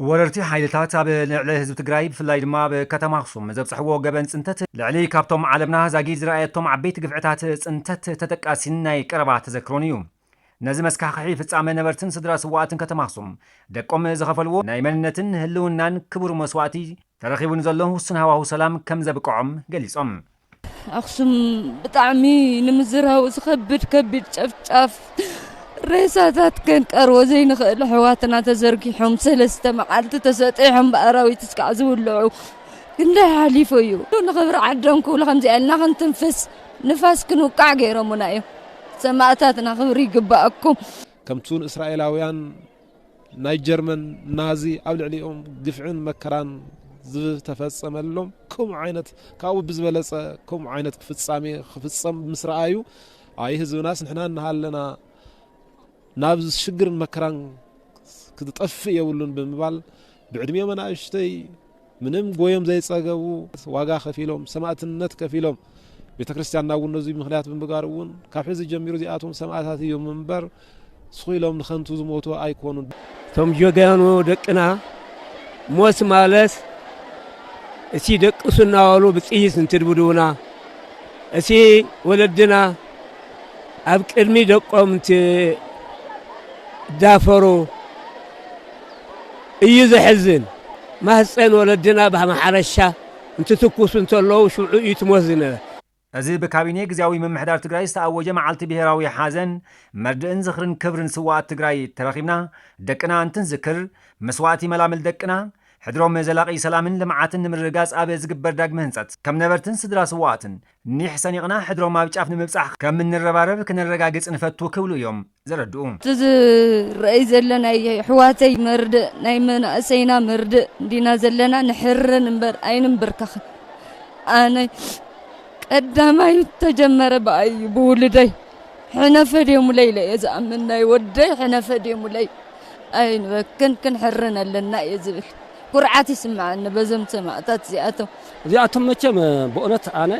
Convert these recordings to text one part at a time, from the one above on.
ወረርቲ ሓይልታት ኣብ ልዕሊ ህዝቢ ትግራይ፣ ብፍላይ ድማ ኣብ ከተማ ኣኽሱም ዘብፅሕዎ ገበን ፅንተት፣ ልዕሊ ካብቶም ዓለምና ዛጊድ ዝረኣየቶም ዓበይቲ ግፍዕታት ፅንተት ተጠቃሲን ናይ ቀረባ ተዘክሮን እዩ። ነዚ መስካሕክሒ ፍጻመ ነበርትን ስድራ ስዋኣትን ከተማ ኣኽሱም ደቆም ዝኸፈልዎ ናይ መንነትን ህልውናን ክቡር መስዋእቲ ተረኺቡ ንዘሎ ውሱን ሃዋሁ ሰላም ከም ዘብቅዖም ገሊጾም። ኣኽሱም ብጣዕሚ ንምዝራቡ ዝኸብድ ከቢድ ጨፍጫፍ፣ ሬሳታት ከንቀርቦ ዘይንኽእል ኣሕዋትና ተዘርጊሖም ሰለስተ መዓልቲ ተሰጢሖም ብኣራዊት እስካዕ ዝውልዑ ክንደይ ሓሊፉ እዩ። ንኽብሪ ዓዶም ክብሉ ከምዚኣ ኢልና ክንትንፍስ ንፋስ ክንውቃዕ ገይሮምና እዮም። ሰማእታትና ክብሪ ይግባኣኩም። ከምቱ ንእስራኤላውያን ናይ ጀርመን ናዚ ኣብ ልዕሊኦም ግፍዕን መከራን ዝተፈጸመሎም ከምኡ ዓይነት ካብኡ ብዝበለጸ ከምኡ ዓይነት ፍጻሜ ክፍጸም ምስ ረኣዩ፣ ኣይ ህዝብናስ ንሕና እናሃለና ናብ ሽግርን መከራን ክጠፍእ የብሉን ብምባል ብዕድሜኦም ኣናእሽተይ ምንም ጎዮም ዘይጸገቡ ዋጋ ከፊሎም ሰማእትነት ከፊሎም ቤተ ክርስቲያንና እውን ነዙይ ምኽንያት ብምግባር እውን ካብ ሕዚ ጀሚሩ እዚኣቶም ሰማእታት እዮም እምበር ስኹ ኢሎም ንኸንቱ ዝሞቱ ኣይኮኑን። እቶም ጀጋኑ ደቅና ሞት ማለት እቲ ደቅሱ እናበሉ ብጥይት እንትድብድቡና እቲ ወለድና ኣብ ቅድሚ ደቆም እንትዳፈሩ እዩ ዘሕዝን። ማህፀን ወለድና ብማሕረሻ እንትትኩሱ እንተለዉ ሽዑ እዩ ትሞት ዝነበረ። እዚ ብካቢኔ ግዝያዊ ምምሕዳር ትግራይ ዝተኣወጀ መዓልቲ ብሄራዊ ሓዘን መርድእን ዝኽርን ክብርን ስዋኣት ትግራይ ተረኺብና ደቅና እንትንዝክር መስዋእቲ መላምል ደቅና ሕድሮም ዘላቒ ሰላምን ልምዓትን ንምርግጋፅ ኣብ ዝግበር ዳግመ ህንፀት ከም ነበርትን ስድራ ስዋኣትን ኒሕ ሰኒቕና ሕድሮም ኣብ ጫፍ ንምብፃሕ ከም እንረባረብ ክነረጋግፅ ንፈቱ ክብሉ እዮም ዘረድኡ። እቲ ዝረኣይ ዘሎ ናይ ኣሕዋተይ መርድእ ናይ መናእሰይና መርድእ እንዲና ዘለና ንሕርን እምበር ኣይንንብርከኽን። ኣነ ቀዳማዩ ተጀመረ ብኣይ እዩ ብውሉደይ ሕነ ፈድዮሙለይ ኢለ እየ ዝኣምን ናይ ወደይ ሕነ ፈድዮሙለይ ኣይንበክን ክንሕርን ኣለና እየ ዝብል ኩርዓት ይስምዓኒ በዞም ሰማእታት እዚኣቶም። እዚኣቶም መቸም ብእውነት ኣነ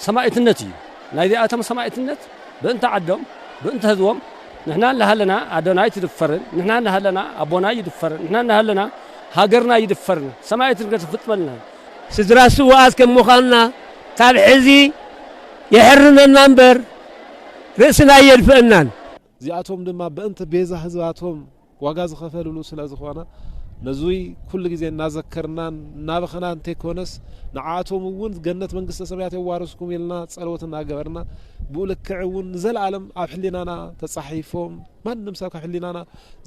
ሰማእትነት እዩ ናይዚኣቶም ሰማእትነት ብእንተ ዓዶም ብእንተ ህዝቦም ንሕና እናሃለና ኣዶና ኣይትድፈርን ንሕና እናሃለና ኣቦና ይድፈርን ንሕና እናሃለና ሃገርና ይድፈርን ሰማእትነት ፍጥመልና ስድራ ስውኣት ከም ምዃንና ካብ ሕዚ የሕርነና እምበር ርእስና ኣየድፍአናን። እዚኣቶም ድማ በእንተ ቤዛ ህዝባቶም ዋጋ ዝኸፈልሉ ስለ ዝኾነ ነዙይ ኩሉ ግዜ እናዘከርናን እናበኸናን እንተይኮነስ ንዓኣቶም እውን ገነት መንግስተ ሰማያት የዋርስኩም ኢልና ጸሎት እናገበርና ብኡ ልክዕ እውን ንዘለኣለም ኣብ ሕሊናና ተጻሒፎም ማንም ሰብ ካብ ሕሊናና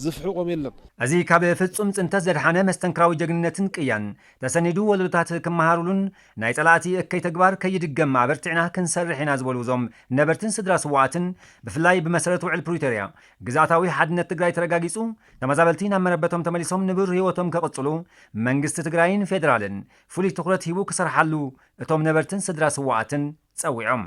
ዝፍሕቆም የለን። እዚ ካብ ፍጹም ጽንተት ዘድሓነ መስተንክራዊ ጀግንነትን ቅያን ተሰኒዱ ወለዶታት ክመሃሩሉን ናይ ጸላእቲ እከይ ተግባር ከይድገም ኣበርቲዕና ክንሰርሕ ኢና ዝበሉ እዞም ነበርትን ስድራ ስውኣትን ብፍላይ ብመሰረት ውዕል ፕሪቶርያ ግዝኣታዊ ሓድነት ትግራይ ተረጋጊፁ ተመዛበልቲ ናብ መረበቶም ተመሊሶም ንብር ህይወቶም ከቕፅሉ መንግስቲ ትግራይን ፌዴራልን ፍሉይ ትኹረት ሂቡ ክሰርሓሉ እቶም ነበርትን ስድራ ስውኣትን ፀዊዖም።